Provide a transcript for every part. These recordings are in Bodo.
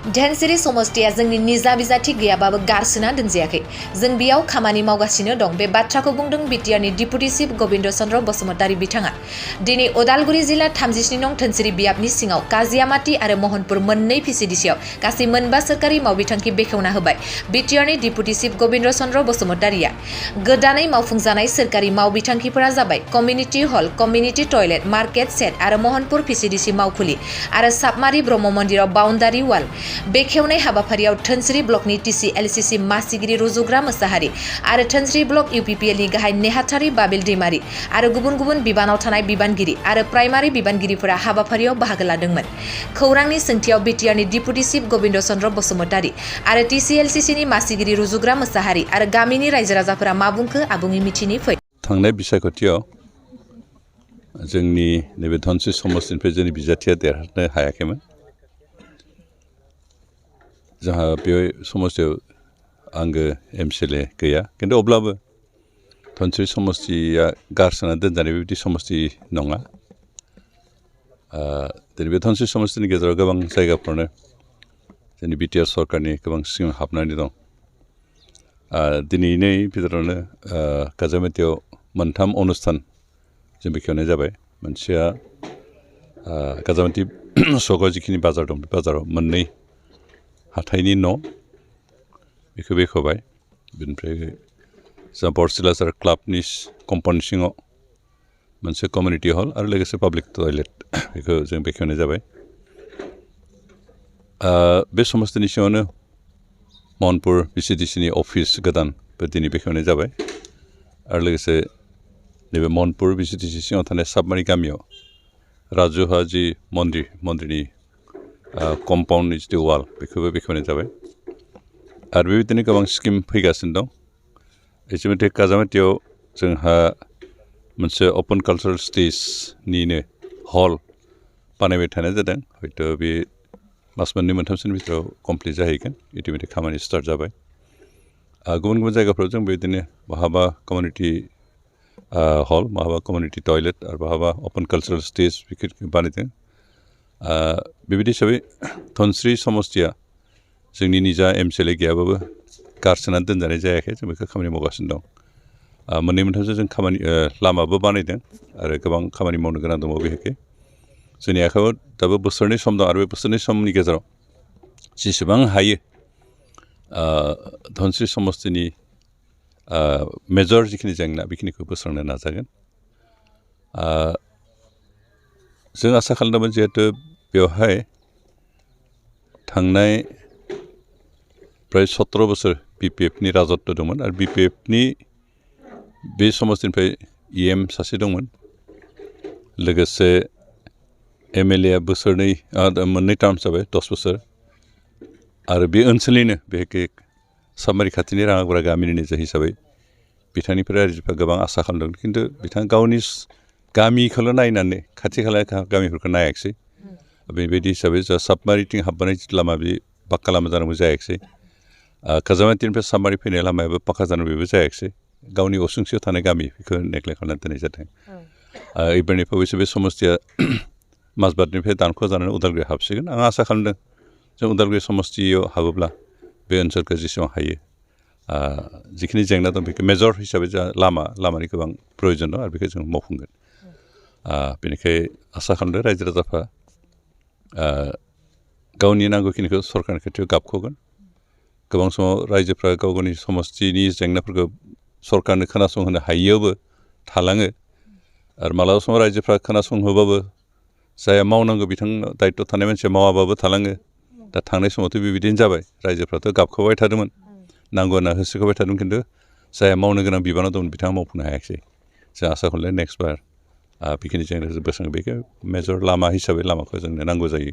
धोनसिरि समस्तिया जोंनि निजा बिजाथि गैयाबाबो गारसोना दोनजायाखै। जों बेयाव खामानि मावगासिनो दं। बे बाथ्राखौ बुंदों बिटिआरनि डिपुटि चिफ गबिन्द चन्द्र बसुमतारी बिथाङा। दिनै उदालगुरि जिल्ला 37 नं धोनसिरि बियाबनि सिङाव काजियामाटी आरो महनपुर मोननै VCDCआव गासै मोनबा सोरखारि मावबिथांखि बेखेवना होबाय बिटिआरनि डिपुटि चिफ गबिन्द चन्द्र बसुमतारीया। गोदानै मावफुंजानाय सोरखारि मावबिथांखिफोरा जाबाय कमिउनिटि हल, कमिउनिटि टयलेट, मार्केट सेट आरो महनपुर VCDC मावखुलि आरो साबमारि ब्रह्म मन्दिराव बाउन्डारि वाल। बेखेवनाय हाबाफारियाव धोनसिरि ब्लकनि TCLCC मासिगिरि रुजुग्रा मोसाहारि आरो धोनसिरि ब्लक UPPL नि गाहाय नेहाथारि बाबिल दैमारि आरो गुबुन गुबुन बिबानाव थानाय बिबानगिरि आरो प्राइमारि बिबानगिरिफोरा हाबाफारियाव बाहागो लादोंमोन। खौरांनि सोंथियाव बिटिआरनि डिपुटि चिफ गबिन्द चन्द्र बसुमतारी आरो TCLCC नि मासिगिरि रुजुग्रा मोसाहारि आरो गामिनि रायजो राजाफोरा मा बुंखो आबुङै मिथिनि फै। थांनाय बिसायख'थियाव जोंनि नैबे धोनसिरि समस्तिनिफ्राय जोंनि बिजाथिया देरहानो हायाखैमोन। जोंहा बे समस्तियाव आंगो MCLA गैया, खिन्थु अब्लाबो धोनसिरि समस्तिया गारसोना दोनजानाय बेबायदि समस्ति नङा। दिनै बे धोनसिरि समस्तिनि गेजेराव गोबां जायगाफ्रावनो जोंनि बिटिआर सरकारनि गोबां स्किम हाबनानै दं। दिनैनि बिथोरावनो काजियामाटीयाव मोनथाम अनुस्थान जों बेखेवनाय जाबाय। मोनसेया काजियामाटी सकआव जिखिनि बाजार दं बे बाजाराव मोननै हाथाइनि न' बेखौ बेखेवबाय। बेनिफ्राय जोंहा बरसिलासार क्लाबनि कम्पाउन्ड सिङाव मोनसे कमिउनिटि हल आरो लोगोसे पाब्लिक टयलेट बेखौ जों बेखेवनाय जाबाय। बे समस्तिनि सिङावनो महनपुर VCDC नि अफिस गोदानबो दिनै बेखेवनाय जाबाय आरो लोगोसे नैबे महनपुर VCDC सिङाव थानाय साबमारि गामियाव राजुहा जि मन्दिरनि कम्पाउन्डनि जिथु वाल बेखौबो बेखेवनाय जाबाय। आरो बेबायदिनो गोबां स्किम फैगासिनो दं। इतिमध्य काजियामाटीयाव जोंहा मोनसे अपेन कालचारेल स्टेजनिनो हल बानायबाय थानाय जादों। हयथ' बे मास मोननै मोनथामसोनि भितराव कमप्लिट जाहैगोन। इतिमध्य खामानि स्टार्ट जाबाय। गुबुन गुबुन जायगाफ्राव जों बेबायदिनो बहाबा कमिउनिटि हल, बहाबा कमिउनिटि टयलेट आरो बहाबा अपेन कालचारेल स्टेज बेखौ बानायदों। बेबायदि हिसाबै धोनसिरि समस्तिया जोंनि निजा MCLA गैयाबाबो गारसोनानै दोनजानाय जायाखै। जों बेखौ खामानि मावगासिनो दं। मोननै मोनथामसो जों खामानि लामाबो बानायदों आरो गोबां खामानि मावनो गोनां दङ बेहाय। जोंनि आखायाव दाबो बोसोरनै सम दं आरो बे बोसोरनै समनि गेजेराव जेसेबां हायो धोनसिरि समस्तिनि मेजर जिखिनि जेंना बेखिनिखौ बोस्रांनो नाजागोन। जों आसा खालामदोंमोन जिहेतु बेवहाय थांनाय प्राय 17 बोसोर BPF नि राजत्व दंमोन आरो BPF नि बे समस्तिनिफ्राय EM सासे दंमोन। लोगोसे MLA मोननै टार्म जाबाय 10 बोसोर आरो बे ओनसोलनिनो बेहाय साबमारि खाथिनि राङागुरा गामिनि निजा हिसाबै बिथांनिफ्राय रायजोफ्रा गोबां आसा खालामदों। खिन्थु बिथाङा गावनि गामिखौल' नायनानै खाथि खाला गामिफोरखौ नायाखिसै। बेबायदि हिसाबै जोंहा साबमारिथिं हाबनाय जिथु लामा बे पाक्का लामा जानांगौ जायाखिसै। काजियामाटीनिफ्राय साबमारि फैनाय लामायाबो पाक्का जानांगौ जायाखिसै। गावनि असुंसेयाव थानाय गामि बेखौ नेग्लेक्ट खालामनानै दोननाय जादों। एबारनिफ्राय अबयसे बे समस्तिया माजबाटनिफ्राय दानख' जानानै उदालगुरि हाबसिगोन। आं आसा खालामदों जों उदालगुरि समस्तियाव हाबोब्ला बे ओनसोलखौ जेसेबां हायो जिखिनि जेंना दं बेखौ मेजर हिसाबै जोंहा लामानि गोबां प्रयजन दं आरो बेखौ जों मावफुंगोन। बेनिखायनो आसा खालामदों रायजो राजाफ्रा गावनि नांगौखिनिखौ सरकारनि खाथियाव गाबख'गोन। गोबां समाव रायजोफ्रा गाव गावनि समस्तिनि जेंनाफोरखौ सरकारनो खोनासंहोनो हायियावबो थालाङो आरो मालाबा समाव रायजोफ्रा खोनासंहोबाबो जाया मावनांगौ बिथांनाव दायित्व थानाय मानसिया मावाबाबो थालाङो। दा थांनाय समावथ' बेबायदिनो जाबाय। रायजोफ्राथ' गाबख'बाय थादोंमोन, नांगौ होनना होसोखाबाय थादोंमोन, खिन्थु जाया मावनो गोनां बिबानाव दंमोन बिथाङा मावफुंनो हायाखिसै। जों आसा खालामदों नेक्स्ट बार बेखिनि जेंनाखौ बोस्रांगोन। बेखौ मेजर लामा हिसाबै लामाखौ जोंनो नांगौ जायो।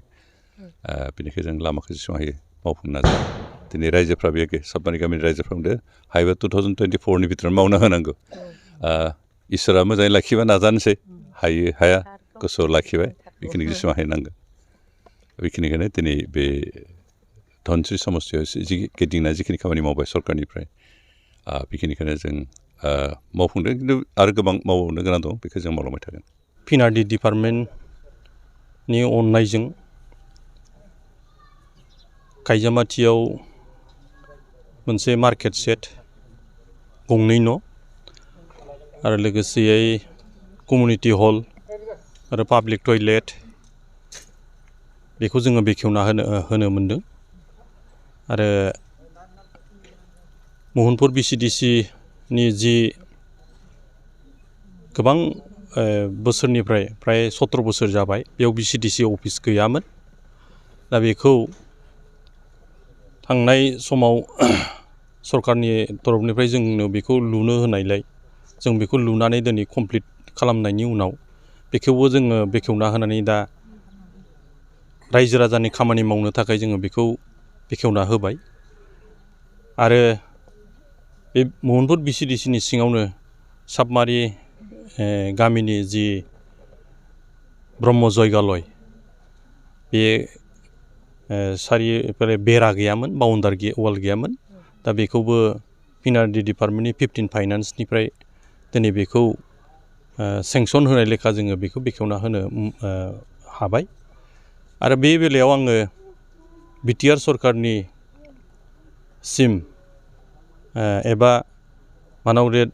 बेनिखायनो जों लामाखौ जेसेबां हायो मावफुंनो नाजागोन। दिनै रायजोफ्रा बे साबमारि गामिनि रायजोफ्रा बुंदों हायोबा 2024 नि भितराव मावना होनांगौ। इसोरा मोजाङै लाखिबा नाजानोसै, हाया गोसोआव लाखिबाय बेखिनिखौ जेसेबां हायो नांगोन। बेखिनिखौनो दिनै बे धोनसिरि समस्तियाव गिदिंना जिखिनि खामानि मावबाय सरकारनिफ्राय बेखिनिखौनो जों मावफुंदों। खिन्थु आरो गोबां मावबावनो गोनां दं, बेखौ जों मावलांबाय थागोन। PNRD डिपार्टमेन्टनि अननायजों गायजामाथियाव मोनसे मार्केट सेट गंनै न' आरो लोगोसेयै कमिउनिटि हल आरो पाब्लिक टयलेट बेखौ जोङो बेखेवना होनो मोनदों आरो महनपुर VCDC नि जि गोबां बोसोरनिफ्राय प्राय 17 बोसोर जाबाय बेयाव VCDC अफिस गैयामोन दा बेखौ थांनाय समाव सरकारनि तरफनिफ्राय जोंनो बेखौ लुनो होनायलाय जों बेखौ लुनानै दिनै कमप्लिट खालामनायनि उनाव बेखौबो जोङो बेखेवना होनानै दा रायजो राजानि खामानि मावनो थाखाय जोङो बेखौ बेखेवना होबाय आरो बे महनपुर VCDC नि सिङावनो साबमारि गामिनि जि ब्रह्म जयगालय बे सारिफोर बेरा गैयामोन बाउन्डारि वाल गैयामोन दा बेखौबो पिनारडि डिपार्टमेन्टनि 15 फाइनान्सनिफ्राय दिनै बेखौ सेंसन होनाय लेखा जोङो बेखौ बेखेवना होनो हाबाय आरो बे बेलायाव आङो बिटिआर सरकारनि सिम एबा मानावरेड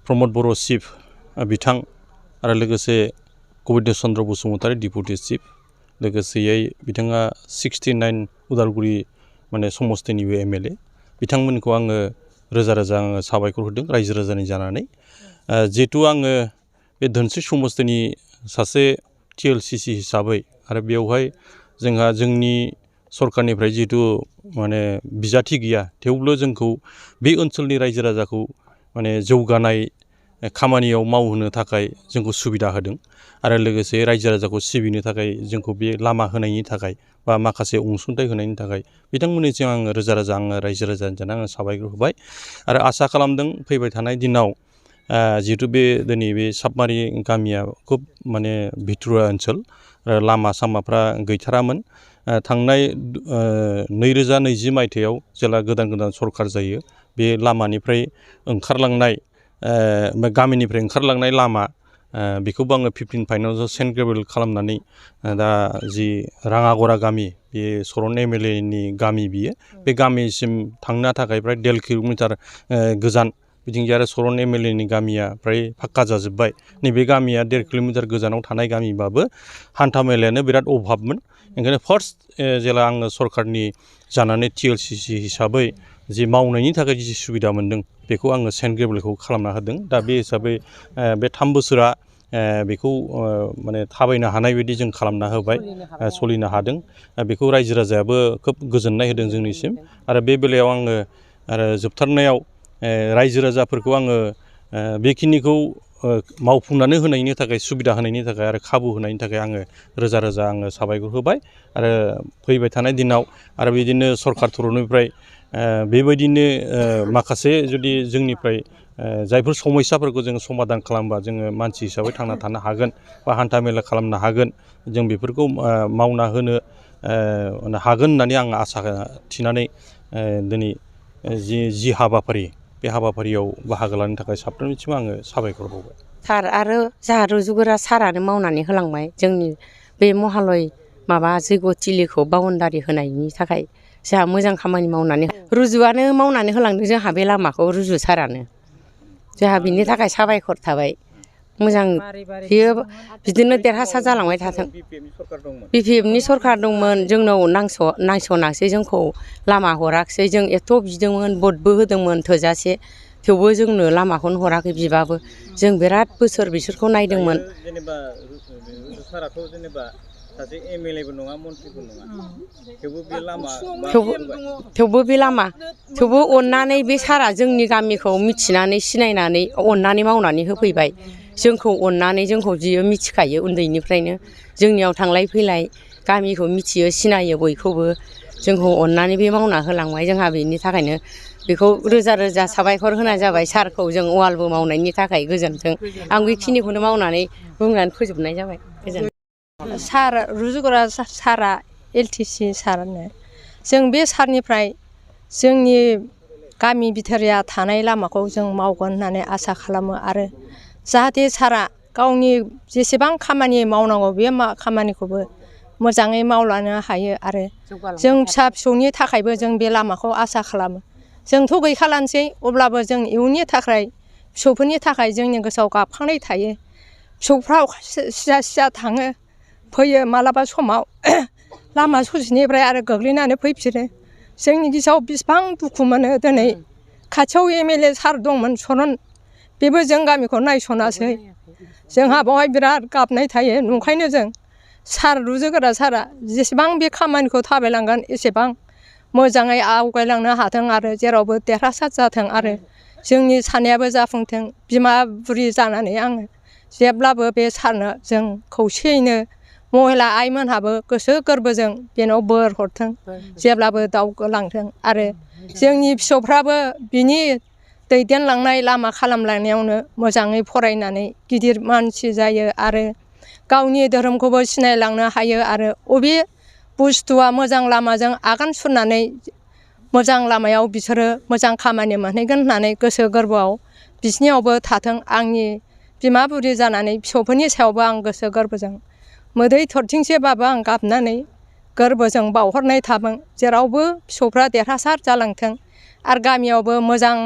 प्रमद बर' चिफ बिथां आरो लोगोसे गबिन्द चन्द्र बसुमतारी डिपुटि चिफ लोगोसेयै बिथाङा 69 उदालगुरि माने समस्तिनिबो MLA बिथांमोनखौ आङो रोजा रोजा आङो साबायखर होदों रायजो राजानि जानानै जिहेतु आङो बे धोनस्रि समस्तिनि सासे TCLCC हिसाबै आरो बेवहाय जोंहा जोंनि सरकारनिफ्राय जिहेतु माने बिजाथि गैया थेवबो जोंखौ बे ओनसोलनि रायजो राजाखौ माने जौगानाय खामानियाव मावहोनो थाखाय जोंखौ सुबिदा होदों आरो लोगोसे रायजो राजाखौ सिबिनो थाखाय जोंखौ बे लामा होनायनि थाखाय बा माखासे अनसुंथाइ होनायनि थाखाय बिथांमोननिसिम आङो रोजा रोजा आङो रायजो राजानो आङो साबायखर होबाय आरो आसा खालामदों फैबाय थानाय दिनाव जिहेतु बे दिनै बे साबमारि गामिया खोब माने भितरुवा ओनसोल लामा सामाफ्रा गैथारामोन थांनाय 2020 मायथाइयाव जेला गोदान सरकार जायो बे लामानिफ्राय ओंखारलांनाय गामिनिफ्राय ओंखारलांनाय लामा बेखौबो आङो 15 फाइनान्सआव सेन्ट ग्रेभेल खालामनानै दा जि राङागरा गामि बे सरन MLA नि गामि बियो बे गामिसिम थांनो थाखाय प्राय 1.5 किल'मिटार गोजान बिथिंजाय आरो सरन MLA नि गामिया प्राय फाक्का जाजोब्बाय नैबे गामिया 1.5 किल'मिटार गोजानाव थानाय गामिबाबो हान्था मेलायानो बिराद अभाबमोन ओंखायनो फार्स्ट जेला आङो सरकारनि जानानै TCLCC हिसाबै जि मावनायनि थाखाय जि सुबिदा मोनदों बेखौ आङो सेन्ट ग्रेभेलखौ खालामना होदों दा बे हिसाबै बे 3 बोसोरा बेखौ माने थाबायनो हानाय बायदि जों खालामना होबाय सोलिनो हादों बेखौ रायजो राजायाबो खोब गोजोननाय होदों जोंनिसिम आरो बे बेलायाव आङो आरो जोबथारनायाव रायजो राजाफोरखौ आङो बेखिनिखौ मावफुंनानै होनायनि थाखाय सुबिदा होनायनि थाखाय आरो खाबु होनायनि थाखाय आङो रोजा रोजा आङो साबायखर होबाय आरो फैबाय थानाय दिनाव आरो बिदिनो सरकार तरफनिफ्राय बेबायदिनो माखासे जुदि जोंनिफ्राय जायफोर समस्याफोरखौ जोङो समाधान खालामबा जोङो मानसि हिसाबै थांना थानो हागोन बा हान्था मेला खालामनो हागोन जों बेफोरखौ मावना होनो हागोन होननानै आं आसा थिनानै दिनै जि हाबाफारि बे हाबाफारियाव बाहागो लानो थाखाय साफ्रोमनिसिम आङो साबायखर बावबाय सार आरो जोंहा रुजुगोरा सारानो मावनानै होलांबाय जोंनि बे महालय माबा जैग'थिलिखौ बाउन्डारि होनायनि थाखाय जोंहा मोजां खामानि मावनानै रुजुआनो मावनानै होलांदों जोंहा बे लामाखौ रुजु सारानो जोंहा बिनि थाखाय साबायखर थाबाय मोजां बियो बिदिनो देरहासार जालांबाय थाथों BPF नि सरकार दंमोन जोंनाव नायस'नासै जोंखौ लामा हराखिसै जों एथ' बिदोंमोन भटबो होदोंमोन थोजासे थेवबो जोंनो लामाखौनो हराखै बिबाबो जों बिराद बोसोर बिसोरखौ नायदोंमोन जेनेबा साराथ' जेनेबा सासे MLA बो नङा मन्थ्रिबो नङा थेवबो बे लामा थेवबो अननानै बे सारा जोंनि गामिखौ मिथिनानै सिनायनानै अननानै मावनानै होफैबाय जोंखौ अननानै जोंखौ बियो मिथिखायो उन्दैनिफ्रायनो जोंनियाव थांलाय फैलाय गामिखौ मिथियो सिनायो बयखौबो जोंखौ अननानै बे मावना होलांबाय जोंहा बेनि थाखायनो बेखौ रोजा रोजा साबायखर होनाय जाबाय सारखौ जों वालबो मावनायनि थाखाय गोजोन्थों आं बेखिनिखौनो मावनानै बुंनानै फोजोबनाय जाबाय गोजोन्थों सार रुजुगोरा सारा LTC सारनो जों बे सारनिफ्राय जोंनि गामि बिथोरिया थानाय लामाखौ जों मावगोन होननानै आसा खालामो आरो जाहाथे सारा गावनि जेसेबां खामानि मावनांगौ बे खामानिखौबो मोजाङै मावलांनो हायो आरो जों फिसा फिसौनि थाखायबो जों बे लामाखौ आसा खालामो जोंथ' गैखालानोसै अब्लाबो जों इयुननि थाखाय फिसौफोरनि थाखाय जोंनि गोसोआव गाबखांनाय थायो फिसौफ्रा सिजा सिजा थाङो फैयो मालाबा समाव लामा ससेनिफ्राय आरो गोग्लैनानै फैफिनो जोंनि गोसोआव बेसेबां दुखु मोनो दिनै खाथियाव MLA सार दंमोन सरन बेबो जों गामिखौ नायस'नासै जोंहा बेवहाय बिराद गाबनाय थायो नंखायनो जों सार रुजुगोरा सारा जेसेबां बे खामानिखौ थाबायलांगोन एसेबां मोजाङै आवगायलांनो हाथों आरो जेरावबो देरहासार जाथों आरो जोंनि साननायाबो जाफुंथों बिमा बुरि जानानै आङो जेब्लाबो बे सारनो जों खौसेयैनो महिला आइमोनहाबो गोसो गोरबोजों बेनाव बोर हरथों जेब्लाबो दावगालांथों आरो जोंनि फिसौफ्राबो बिनि दैदेनलांनाय लामा खालामलांनायावनो मोजाङै फरायनानै गिदिर मानसि जायो आरो गावनि धोरोमखौबो सिनायलांनो हायो आरो अबे बुस्थुआ मोजां लामाजों आगान सुरनानै मोजां लामायाव बिसोरो मोजां खामानि मोनहैगोन होननानै गोसो गोरबोआव बिसिनियावबो थाथों आंनि बिमा बुरि जानानै फिसौफोरनि सायावबो आं गोसो गोरबोजों मोदै थरथिंसेबाबो आं गाबनानै गोरबोजों बावहरनाय थाबों जेरावबो फिसौफ्रा देरहासार जालांथों आरो गामियावबो मोजां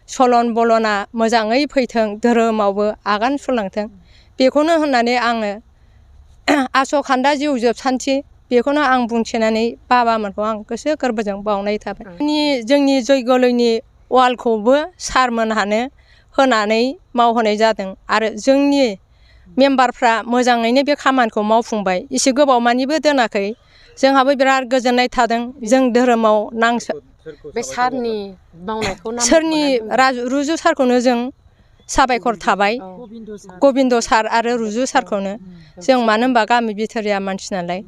सलन बलना मोजाङै फैथों धोरोमावबो आगान सुरलांथों बेखौनो होननानै आङो आस'खान्दा जिउ जोबसान्दि बेखौनो आं बुंथिनानै बाबामोनखौ आं गोसो गोरबोजों बावनाय थाबाय जोंनि जयगलयनि वालखौबो सारमोनहानो होनानै मावहोनाय जादों आरो जोंनि मेम्बारफ्रा मोजाङैनो बे खामानिखौ मावफुंबाय एसे गोबाव मानिबो दोनाखै जोंहाबो बिराद गोजोननाय थादों जों धोरोमाव बे सारनि मावनायखौ सोरनि रुजु सारखौनो जों साबायखर थाबाय गबिन्द सार आरो रुजु सारखौनो जों मानो होनबा गामि बिथोरिया मानसि नालाय